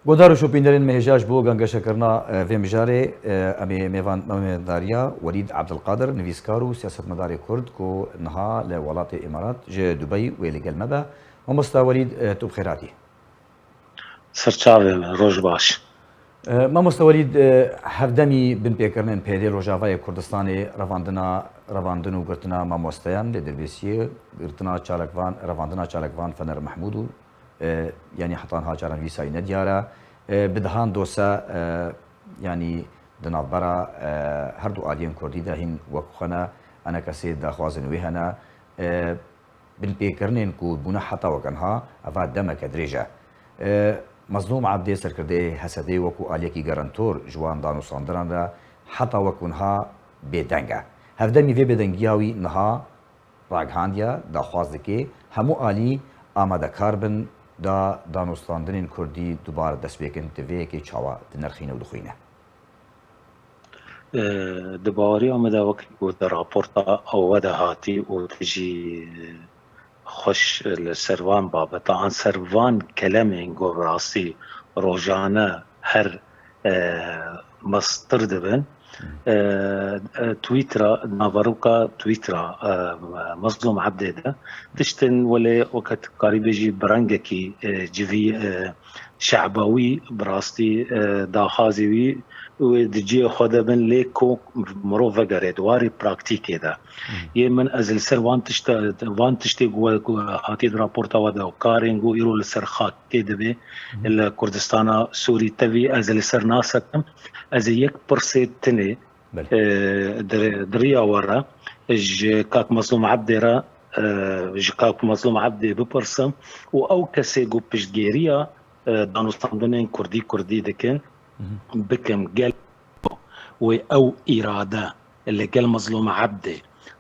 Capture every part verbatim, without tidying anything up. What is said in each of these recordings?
Guhdar û şopînderên me hêja ji bo gangeşekirina, e, vê mijarê, e, em ê mêvan-, mêvandariya Welîd Abdulkadir, nivîskar û siyasetmedarê Kurd ku niha li welatê Îmarat ji Dubey wê li gel me be. Mamosta Welîd, e, tu bi xêr hatî. Serçavê me, roj baş. E, Mamosta Welîd, e, hevdemî binpêkirinên P Y D'ê Rojavayê Kurdistanê revandina, revandin û girtina mamosteyan li Dirbêsiyê, girtina çalakvan, revandina çalakvan Fener Mehmûd û, e, yanî heta niha çarenivîsa wî nediyar e. E, bi dehan dose, e, yanî di navbera, e, her du aliyên Kurdî de hîn wek xwe ne, enekesê daxwazên wê hene. E, Binpêkirinên ku bûne heta weke niha, eva demeke dirêj e. E, Mezlûm Ebdê, serkirdeyê H S D'ê, wekû aliyekî garantor ji wan danûstandinan re heta wekû niha bêdeng e. Hevdemî vê bêdengiya wî niha ragihandiye, daxwaz dike hemû alî amadekar bin da danûstandinên Kurdî dubare dest pê kin. Tu vê yekê çawa dinirxîne û dixwîne? E, di baweriya min de, wekî ku di raporta we de hatî û tu jî xweş li ser van babeta an ser van kelemên ku bi rastî rojane her, e, mestir dibin. E, e, Twittera, naveroka Twittera, e, Mezlûm Ebdê de tiştin welê weke tu karî bêjî bi rengekî, e, civî, e, şe'bewî, bi rastî, e, daxazê wî wê di cihê xwe de bin, lê ku mirov vegere di warê praktîkê de. Yê min ez li ser van tişta, van tiştê ku we, ku hatiye di raporta we de û karên ku îro li ser xakê dibê li Kurdistana Sûrî tevî ez li ser nasekim. Ez ê yek pirsê tinê, Belê. e, di, di riya we re ji kak Mezlûm Ebdê re, e, ji kak Mezlûm Ebdê bipirsim û ew kesê ku piştgêriya, e, danûstandinên kurdî kurdî dikin, bikim gel wê ew îrade li gel Mezlûm Ebdê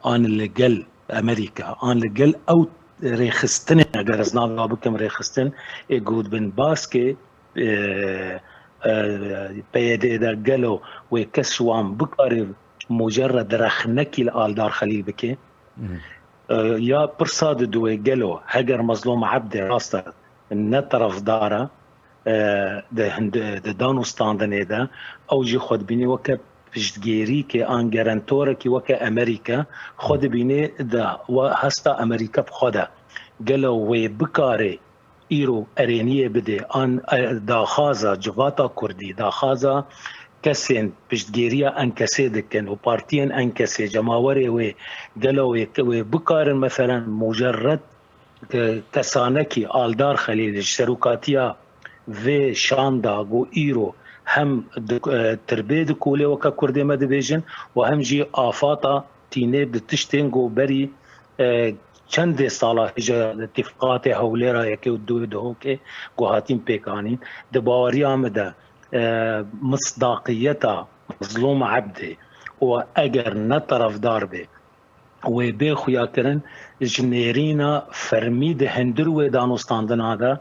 an li gel Amerîka an li gel ew rêxistinê, eger ez navê bikim rêxistin, ê ku bin baskê, e, e, P Y D'ê de gelo wê kes ji wan bikare mucerred rexnekî li Aldar Xelîl bike? E, ya pirsa di duwê gelo heger Mezlûm Ebdê rast e ne terefdar e, e, di hind-, di danûstandinê de ew jî xwe dibîne weke piştgêrîkê an gerentorekî weke Amerîka, xwe dibîne di wa hesta Amerîka bi xwe de. Gelo wê bikare îro erêniyê bide an, e, daxwaza civata kurdî, daxwaza kesên piştgêriya enkesê dikin û partiyên enkesê, cemawerê wê, gelo wê, wê bikarin, meselen, mucerred, e, kesanekî Aldar Xelîl ji serokatiya vê şanda ku îro hem di, e, tirbê dikolê weke kurdê me dibêjin û hem jî afata tîne di tiştên ku berî, e, çendê sala hêja Îtîfaqatê Hewlêra yekê û du Duhokê ku hatîn pêkanîn, di baweriya min de, e, misdaqiyeta Mezlûm Ebdê û eger ne terefdar bê, wê bê xuyakirin ji nêrîna fermî di hundir wê danûstandina de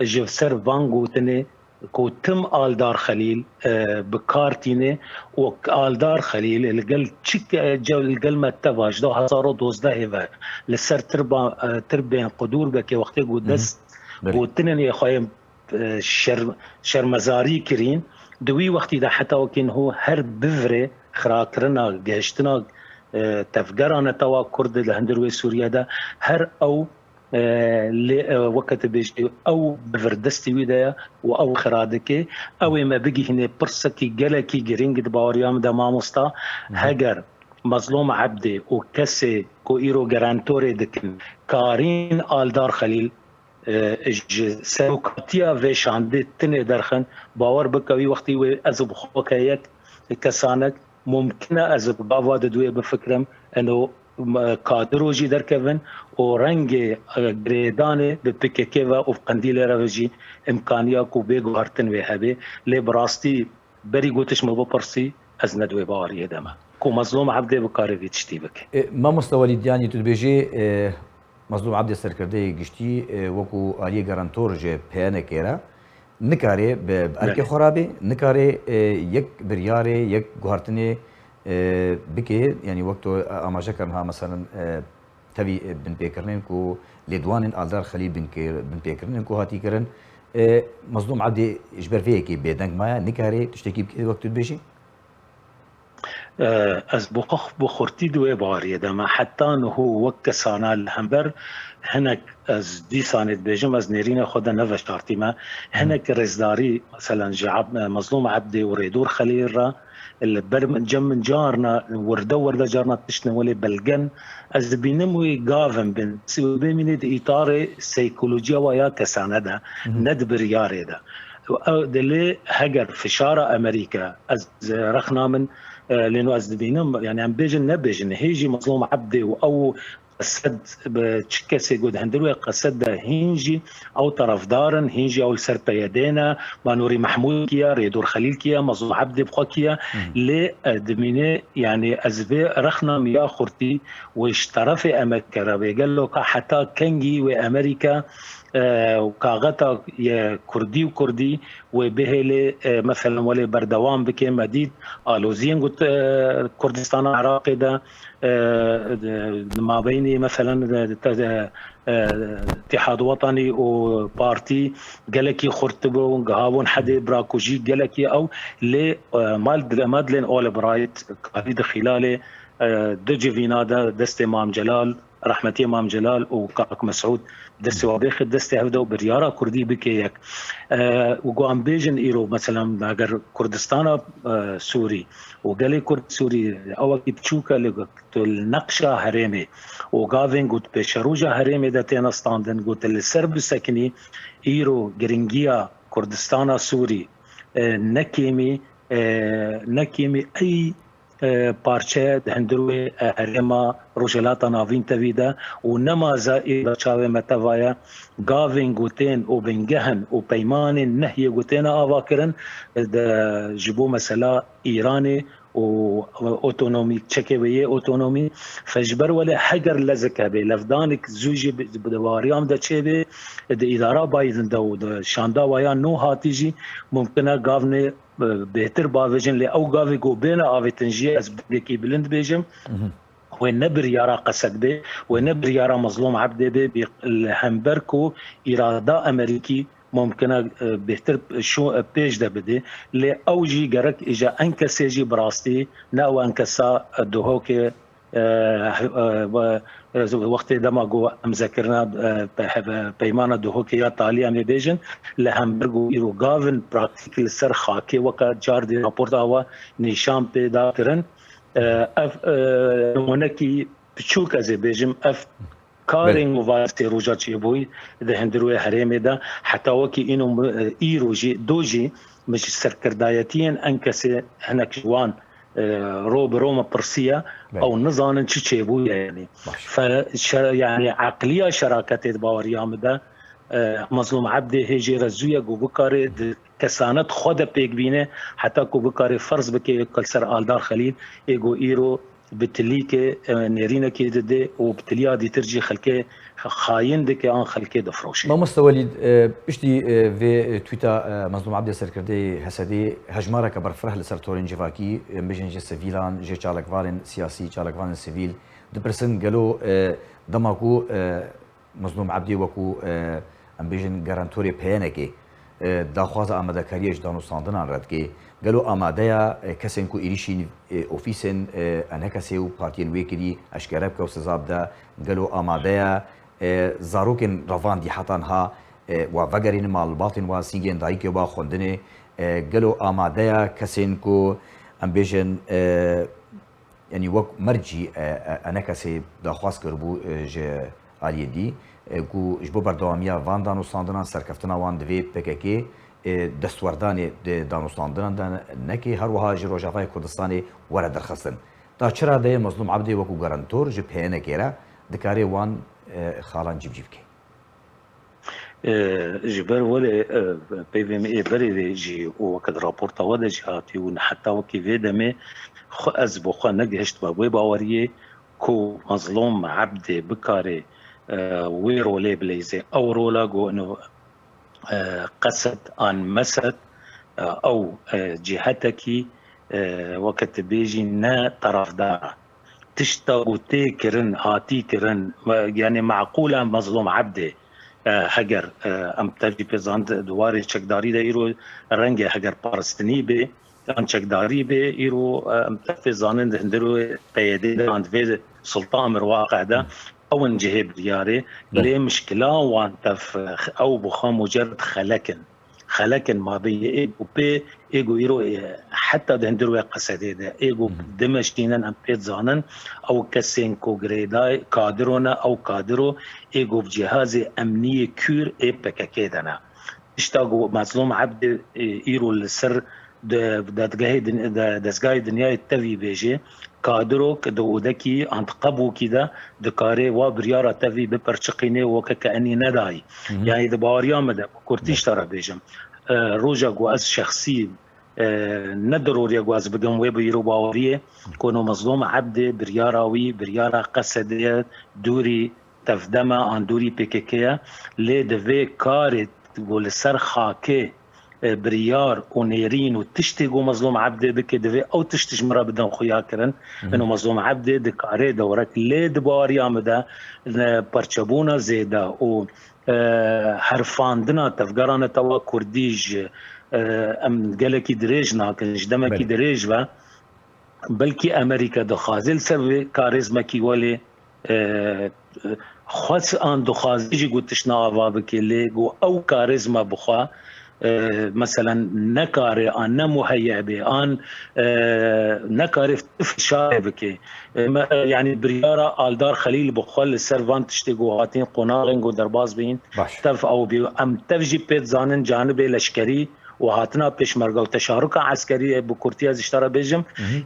ji ser van gotinê ku tim Aldar Xelîl, e, bi kar tîne û Aldar Xelîl li gel çi ke-, ce-, li gel me teva ji du hezar û dozdehê ve li ser tirba-, e, tirbên Qudûrbekê wextê ku Hı hı. dest Belê. gotinên ê xwe yên e, şer-, şermezarî kirîn. Di wî wextî de heta wekî niho her bivirê xirakirina gihiştina, e, tevgera netewa Kurd li hundir wê Sûriye de her ew, e, lê, e, weke tu bêjî ew bivir destî wî de ye û ew xira dike. Ew ê me bigihîne pirsekî gelekî girîng di baweriya min de mamosta. Hı hı. Heger Mezlûm Ebdê û kesê ku îro gerentorê dikin karîn Aldar Xelîl e, ji serokatiya vê şandê tinê derxin, bawer bike wî wextî wê ez bi xwe weke yek kesanek mumkin e ez bi gava di duwê bifikirim, eno, m-, kadro jî derkevin û rengê, e, girêdanê bi P K K ve û bi Qendîlê re ve jî imkaniya ku bê guhartin wê hebe. Lê bi rastî berî gotiş min bipirsî, ez ne di wê baweriyê de me ku Mezlûm Ebdê bikare vî tiştî bike. E, Mamoste Welîd, yanî tu dibêjî, e, Mezlûm Ebdê serkirdeyê giştî, e, wekû aliyê garantor ji P N K'ê re nikare bi, bi erkê Belê. xwe re bê, nikare, e, yek biryarê, yek guhartinê, e, bike. Yanî wek tu, e, amaje kirin ha, meselen, e, tevî, e, binpêkirinên ku lêdwanên Aldar Xelîl binkir-, binpêkirinên ku hatî kirin, E, Mezlûm Ebdî ji ber vê yekê bêdeng maye, nikare tiştekî bike wek tu dibêjî? E, ez bi xwe, bi xurtî di wê bariyê de me. Heta niho wek kesana li hember hinek, ez dîsanê dibêjim, ez nêrînê xwe de neveşartîme. Hinek rêzdarî, meselen, ji Eb-, Mezlûm Ebdê û Rêdûr Xelîl re, li ber min, cem min carna, wirde wirde carna tiştine welê belgen, ez dibînim wê gavin bin. Si-, bimînê di îtarê seykolojiya wa ya kesane de, ne di biryarê de. Ew dilê heger fişara Amerîka, ez rexna min, e, lê no ez dibînim, yani em bêjin nebêjin, hê jî Mezlûm Ebdê û ew qesed bi çi kesê got, hundir wê qesed de hîn jî ew tarafdar in, hîn jî ew li ser P Y D ne, Manûrî Mehmûd kiye, Rêdûr Xelîl kiye, Mezlûm Ebdê bi xwe kiye, lê, e, dimîne, yani ez vê rexna min ya xurtî wê ji terefê Amerîka re bê. Gelo ka heta kengî wê Amerîka, e, kaxeta ye kurdî û kurdî wê bihêlê, e, meselen welê berdewam bike, me dît aloziyên got, e, Kurdistana Iraqê de, e, di, di mabeynî, meselen, de, de, de, e, Îtîhad Wetanî û partî gelekî xurt bû, giha bûn hedê birakujî gelekî ew, lê, e, Mad-, Madeleine Albright karî di xîlalê, e, du civîna de destê Mam Celal, rehmetiyê Mam Celal û Kak Mesûd destê wa bêxe destê hev de û biryara kurdî bike yek. E, û ku em bêjin îro, meselen, eger Kurdistana, e, Sûrî û gelê Kurd Sûrî ewekî biçûk e, lê tu li neqşa herêmê û gavên ku di pêşeroja herêmê de têne standin, ku tu li ser bisekinî, îro giringiya Kurdistana Sûrî, e, ne kêmî, e, ne kêmî ey, e, parçe di hundir wê, e, herêma Rojhilata Navîn tevî de û nema ze ê ber çavê me teva ye. Gavên ku tên û bingehin û peymanên nehyê ku têne avakirin, e, de, ji bo mesela Îranê û otonomî, çekê wê yê otonomî, fe ji ber welê heger lezik hebe, levdanik zû jî bi, bi wariya min de çêbe, di îdara Biden de û di şanda waya nû hatî jî mumkin e gavnê, e, bêhtir bavêjin, lê ew gavê ku bêne avêtin jî, ez bi dengekî bilind bêjim, wê ne biryara Qesed bê, wê ne biryara Mezlûm Ebdê bê, bî-, li hember ku îrada Amerîkî mumkin e, e, bêhtir şû-, e, pêş de bidê. Lê ew jî gerek îja enkesê jî bi rastî ne ew enkesa, e, Duhokê, e, e, we, e, wextê dema ku em zekirina, e, pe-, he-, peymana Duhokê ya talî em ê bêjin, li hember ku îro gavin praktîk li ser xakê weke cardî raporta we nîşan pê da kirin. E, ev, e, nimûnekî piçûk ez ê bêjim, ev karên ku va sê roja çêbûyî di hundir wê herêmê de, heta wekî îno mi-, îro jî, do jî, min ji serkirdayetiyên enkesê hinek ji wan, e, ro bi ro me pirsiye, ew nizanin çi çêbûye, yanî. Fe-, şe-, yanî eqliya şeraketê di baweriya min de, e, Mezlûm Ebdê hê jê re zû ye ku bikare di kesanet xwe de pêk bîne, heta ku bikare ferz bike, ku li ser Aldar Xelîl ê ku îro bi tilîkê, e, nêrînekê dide û bi tiliya dîtir jî xelkê xayîn dike an xelkê difroşe. Mamoste Welîd, e, piştî, e, vê, e, twîta, e, Mezlûm Ebdê serkirdeyê H S D'ê hejmareke berfireh li ser torên civakî, e, em bêjin ji sivîlan, ji çalakvanên siyasî, çalakvanên sivîl dipirsin, gelo, e, dema ku, e, Mezlûm Ebdî wekû, e, em bêjin, garantorê P Y N'ê, e, daxwaza amadekariya ji danûstandinan re dike. Gelo amade ya, e, kesên ku êrîşîn, e, ofîsên, e, E N K S'ê û partiyên wê kirî eşkere bike û siza bide? Gelo amade ya, e, zarokên revandî heta niha, e, wa vegerînin malbatên wa, sîngên dayikê wa xwendinê? E, gelo amade ya kesên ku, em bêjin, e, Yanî wek mercî, e, e, E N K S'ê daxwaz kiribû, e, ji aliyê dî, e, ku ji bo berdewamiya van danûstandinan, serkeftina wan divê P K K, e, destwerdanê di danûstandinan de neke, her wiha ji Rojavayê Kurdistanê were derxistin. Ta çi radeyê Mezlûm Ebdê wekû garantor ji P Y N'ê re dikare wan, e, xalan cîbicî bike? E, ji ber welê, e, peyvê min ê berê vê jî û weke di raporta we de jî hatî û heta wekî vê demê xwe ez bo xwe negihiştime wê baweriyê ku Mezlûm Ebdê bikare, e, wê rolê bileyzê. Ew rola ku ino, e, qesed an mesed, e, ew, e, cîhetekî, e, weke tu bêjî ne terefdar e. Tişta ku tê kirin, hatî kirin, me-, yanî meqûl e Mezlûm Ebdê E, heger, e, em tev jî pê zan di, di warê çekdarî de îro rengê heger paristinî bê, yan çekdarî bê, îro, e, em tev pê zanin di hundir wê P Y D de yan di vê sulta mirwaqe de, ew in cihê biryarê, lê mişkila wan tev, e, ew bi xwe mucered xelek in. Xelek in ma bê yê ê ku pê, ê ku îro, e, heta di hundir wê Qesedê de, ê ku dimeşînin em pê dizanin, ew kesên ku girêdayî kadiro ne, ew kadiro, ê ku bi cihazê emniyê kûr ê P K K de ne. Tişta ku Mezlûm Ebdî, e, îro li ser de-, dadgehê din-, de-, dezgahê dinyayê tevî bêjê, kadiro ki di odekî an di qebûkî de dikare wa biryara tevî biperçiqînê weke ke enî nedayî. Yanî di baweriya min de, bi kurtî ji te re bêjim, e, roja ku ez şexsî, e, ne dirorî ye ku ez bigim wê bîr û baweriyê, ku no Mezlûm Ebdê biryara wî, biryara Qesedê ye, dûrî tevdem e an dûrî P K K ye, lê divê karê ku li ser xakê, e, biryar û nêrîn û tiştê ku Mezlûm Ebdê dike, divê ew tişt ji min re bidin xuya kirin. Ino Mezlûm Ebdê dikare dewrek lê di baweriya min de, e, perçebûna zêde û, e, herfandina tevgera netewa kurdî ji, e, em gelekî dirêj nakin, ji demekî dirêj ve, belkî Amerîka dixwaze li ser vê karêzmekî welê, e, xwest an dixwaze jî ku tiştna ava bike, lê ku ew karêzma bi xwe, e, meselen nekare an ne muheyye be, an, e, nekare fişarê bike. E, me, e, yanî biryara Aldar Xelîl bi xwe li ser van tiştê ku hatin qonaxên ku derbas bîn, tev ew bî. Em tev jî pê dizanin canibê leşkerî û hatina pêşmerge û teşaruka eskerî, bi kurtî ez ji te re bêjim,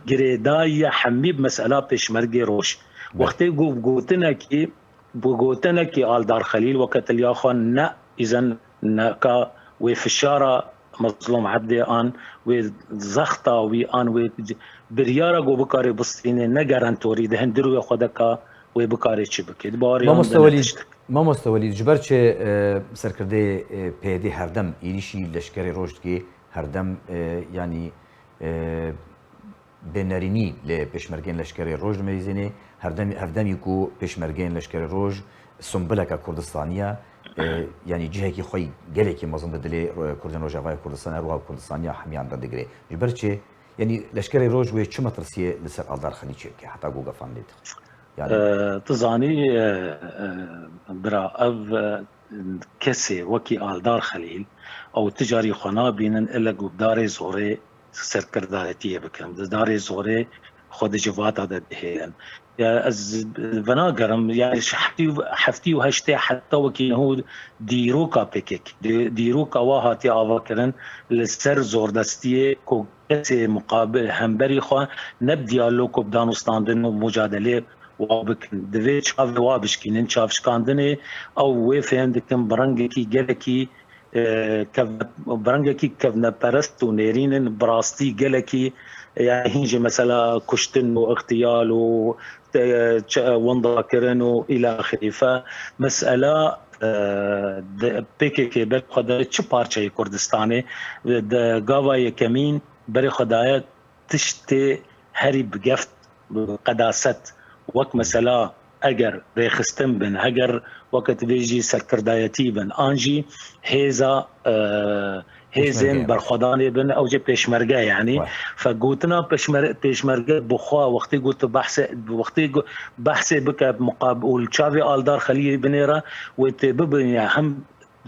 girêdayî ye hemî bi mesela pêşmergê roj. Wextê ku bi gotinekî, bi gotinekî Aldar Xelîl weke tiliya xwe ne îzen neka wê fişara Mezlûm Ebdê an wê zexta wî an wê biryara ku bikare bistînê ne garantorî di hundir wê xwe de ka wê bikare çi bike. Di bawerê wan Mamoste de ne Welîd, tişt. Mamoste Welîd, ji ber çi, e, serkirdeyê, e, P Y D herdem êrîşî leşkerê roj dike, herdem, e, yanî, e, bênerînî li pêşmergên leşkerê roj dimeyzênê, herdem, hevdemî ku pêşmergên leşkerê roj sumbileke Kurdistanî ye, e, yanî cihekî xwe yî gelekî mezin di dilê, e, Kurdên Rojavayê Kurdistanê, her wiha Kurdistaniya hemiyan de digire. Ji ber çi? Yanî leşkerê roj wê çi metirsiyê li ser Aldar Xelî çêbike heta ku gefan lê dixin? Yanî Ee, tu zanî, e, e, bira, ev, e, kesê wekî Aldar Xelîl, ew ti carî xwe nabînin, ile ku bi darê zorê serkirdayetiyê bikin. Di darê zorê xwe di civata de dihêlin. Ya ez venagerim, ya ji heftî û, heftî û heştê heta wekî niho dîroka P K K, dî-, dîroka wa hatiye avakirin li ser zordestiyê ku kesê muqabil hemberî xwe ne bi diyalog û bi danûstandin û mucadelê wa bikin. Divê çavê wa bişkînin. Çavşikandinê ew wê fêm dikin bi rengekî gelekî, e, kevne-, bi rengekî kevneperest û nêrîn in, bi rastî gelekî, e, yani hîn jî mesela kuştin û îxtiyal û, e, ç-, windakirin û îla axirî. Fe mesela, e, de, P K K ber xwe de çi parçeyê Kurdistanê, de gava yekemîn berê xwe daye tiştê herî bi geft, bi qedaset, wek mesela eger rêxistin bin, heger weke tu bêjî serkirdayetî bin, an jî hêza, e, hêzên berxwedanê bin, ew jî pêşmerge, yanî. Fe gotina pêşmer-, pêşmerge bi xwe, wextê ku tu behsê, wextê ku behsê bike muqab-, û li çavê Aldar Xelîlê binêre, wê tê bibin, ya hem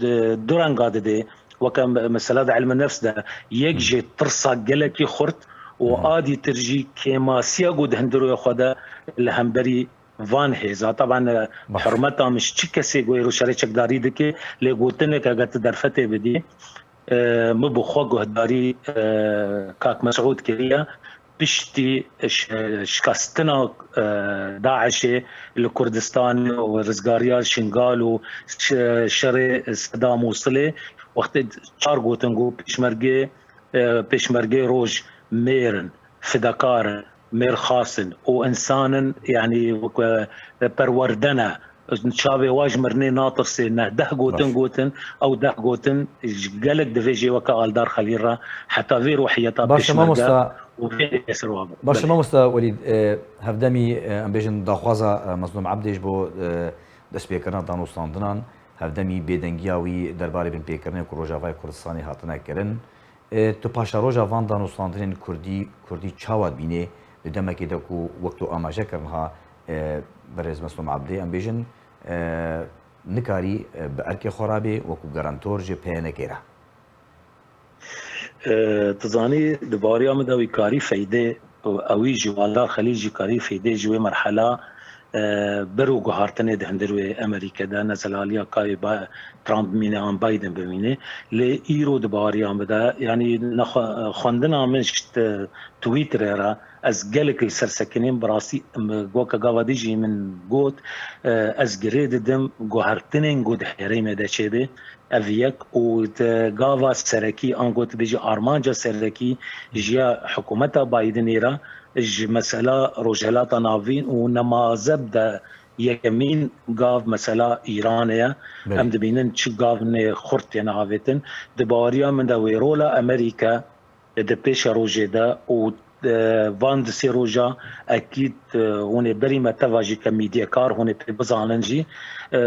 di, du renga didê. Weke me-, mesela di ilmi nefs de yek jê tirsa gelekî xurt û a dîtir jî kêmasiya ku di hundirê xwe de li hemberî van hêza. Taban, e, hurmeta min ji çi kesê ku êro şerê çekdarî dike, lê gotinek eger tu derfetê bidî, e, min bi xwe guhdarî, e, kak Mesûd kiriye. Piştî şi-, şikestina, e, DAIŞê li Kurdistanê û rizgariya Şingal û şi-, şerê Seda Mûsilê, wextê çar gotin ku pêşmergê, e, pêşmergê roj mêr in, fidekar in, mêrxas in û însan in, yanî wek, e, perwerde ne. Çavê wa ji mirinê natirsê, ne deh gotin gotin, ew deh gotin ji gelek divê jê weke Aldar Xelîl re heta vê ruhiyeta pêşmerge û vê kesir wa. Baş e, mamosta Welîd, e, hevdemî, e, em bêjin daxwaza, e, Mezlûm Ebdê ji bo, e, destpêkirina danûstandinan, hevdemî bêdengiya wî derbarê binpêkirinê ku Rojavayê Kurdistanê hatine kirin. E, tu paşeroja van danûstandinên Kurdî, Kurdî çawa dibînê? Di demekê de ku wek tu amaje kirin ha, e, birêz Meslûm Ebdê, em bêjin, e, nikarî, e, bi erkê xwe re bê wekû garantor ji P Y N K'ê re. E, tu zanî, di bariya min de wî karî feydê, ewî ji Waldar Xelîl jî karî feydê ji wê merhela, e, ber û guhartinê di hundir wê Amerîke de, nezelaliya kayê ba-, Trump bimîne an Biden bimîne. Lê îro di bariya min de, yanî nexwe-, xwendina min ji t-, Twitterê re, ez gelek li ser sekinîm, bi rastî, em, weke gava dî jî min got, e, ez girê didim guhertinên ku di herêmê de çêbe. Ev yek û di gava serekî, ango tu bêjî armanca serekî ji ya hikûmeta Bidenê re ji mesela Rojhilata Navîn û nemaze bi de yekemîn gav mesela Îranê ye. Belê. Em dibînin çi gavnê xurt têne avêtin. Di bariya min de wê rola Amerîke di pêşerojê de û, e, van di sê roja ekîd, e, hûn ê berî me teva jî ke mîdyekar hûn ê pê bizanin jî, e,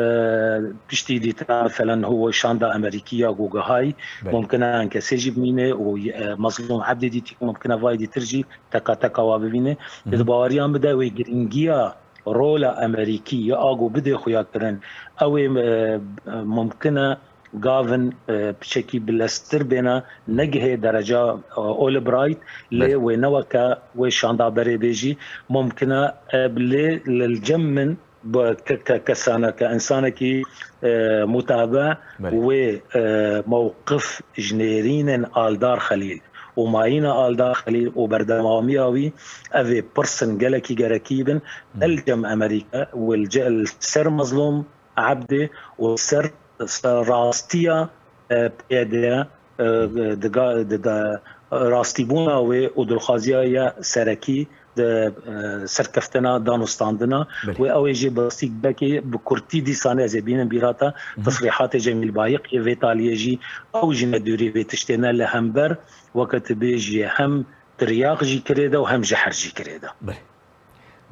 piştî dîtina meselen ho şanda Amerîkî ya ku gihayî, Belê. Mumkin e enkesê jî bimîne û, e, Mezlûm Ebdê dîtî mumkin e vay dîtir jî teka teka wa bibîne. Hı hı. Di bariya min de wê girîngiya rola Amerîkî ya a ku bidê xuya kirin, ew ê, e, mumkin e gavin, e, piçekî bileztir bêne, negihê dereca, e, Albright, lê Belê. Wê ne weke wê şanda berê bê jî mumkin e, e, lê li cem min bi ke-, ke-, kesane ke insanekî, e, mutabe Belê. Wê, e, mewqif ji nêrînên Aldar Xelîl û mayîna Aldar Xelîl û berdewamiya wî, ev ê pirsin gelekî gerekî bin, Hı. Ne li cem Amerîka, wê li ce-, li ser Mezlûm Ebdê û ser, ser rastiya, e, P Y D, e, diga-, di, di, rastîbûna wê û dilxwaziya ya serekî di, e, serkeftina danûstandina Belê. Wê ew ê jî bi rastî gelekî bi kurtî dîsanê ez ê bînim bîra te, Hı hı. Tesrîhatê Cemîl Bayiqê vê taliyê jî ew jî ne dûrî vê tiştê ne li hember weke tu bêjî hem tiryax jî kirê de û hem jeher jî kirê de. Belê.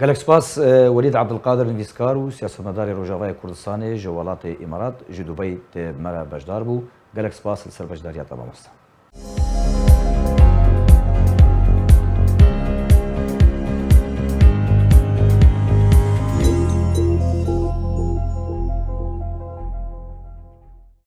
Gelek spas, e, Welîd Ebdulqadir, nivîskar û siyasetmedarê Rojavayê Kurdistanê ji welatê Îmarat, ji Dubeyê te bi me re beşdar bû. Gelek spas li ser beşdariya te, mamoste.